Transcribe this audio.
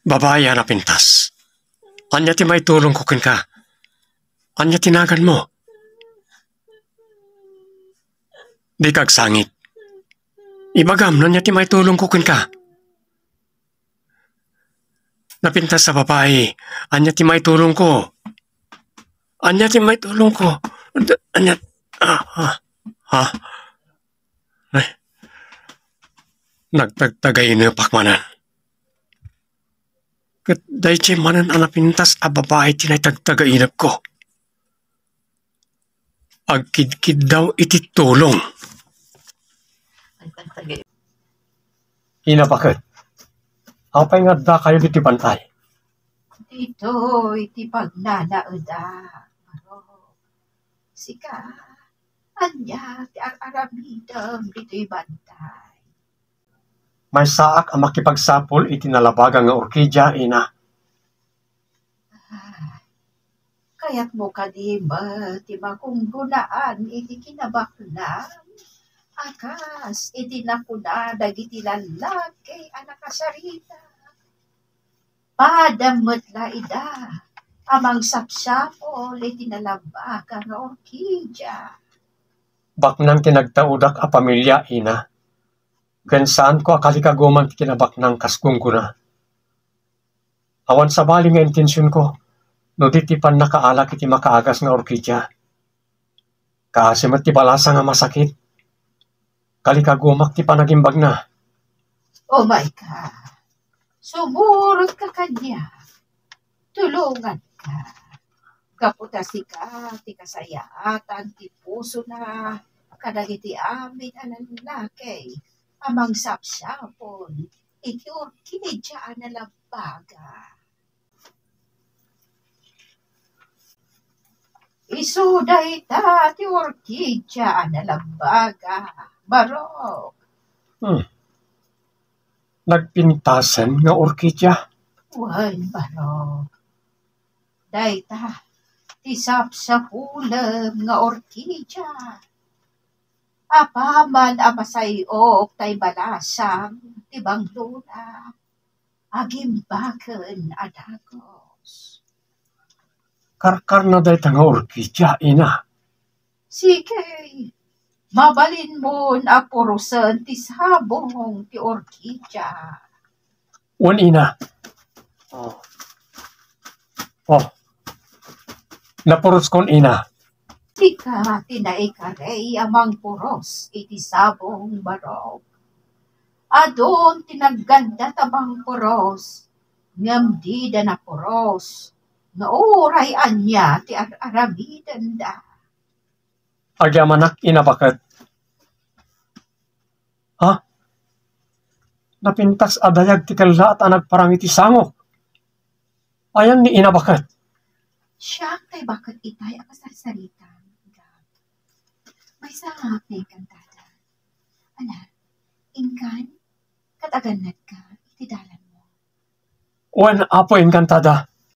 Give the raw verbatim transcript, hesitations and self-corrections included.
Babai a napintas. Ania ti maitulongko kenka? Ania ti naganmo? Dika agsangit. Ibagam no ania ti maitulongko kenka. Napintas a babai, ania ti maitulongko? Ania ti maitulongko? Ania, ah, ah, ah. Ay, nagtagtagainepak manen. Ket daydiay manen a napintas a babai ti naitagtagainepko. Agkidkiddaw iti tulong. Ina, baket? Apay nga addakayo ditoy bantay? Ditoy ti pagnanaedak, Barok. Sika, ania ti ar-aramidem ditoy bantay? Maysaak a makipagsapul iti nalabaga nga orkidia, ina. Ah, kayatmo kadi met ti makunggonaan iti kinabaknang a kas iti nakuna dagiti lallaki a nakasarita? Padam met la ida a mangsapsapul iti nalabaga nga orkidia. Baknang ti nagtaudak a pamilia, ina. Ken saanko a kalikaguman ti kinabaknang kas gunggona. Awan sabali nga intensionko no di ti pannakaalak iti makaagas nga orkidia. Kaasi met ti balasang a masakit. Kalikagumak ti panagimbagna. Oh my God. Sumurotka kaniak. Tulonganka. Gapu ta sika ti kasayaatan ti pusona kadagiti amin a lallaki a mangsapsapul iti orkidia a nalabaga. Isu dayta ti orkidia a nalabaga, Barok. Hmm. Nagpintasen nga orkidia? Wen, Barok. Dayta ti sapsapulem nga orkidia. Apaman a masay-ok tay balasang ti banglona, agimbaken a dagus. Karkarna dayta nga orkidia, ina. Sige, mabalinmon a purosen ti sabong ti orkidia. Wen, ina. Oh. Oh. Napuroskon, ina. Sika ti naikari a mangpuros iti sabong, Barok. Adun ti naggandat a mangpuros, ngem dida napuros, nga uray ania ti ar-aramidenda. Agyamanak, ina, baket. Ha? Napintas a dayag ti kellaat a nagparang iti sangok. Ayan ni ina, baket? Siak tay baket itay a kasarsarita, Gab. Maysa nga ti engkantada. Ala, inkan, ket agannadka iti dalanmo. Wen, Apo, engkantada.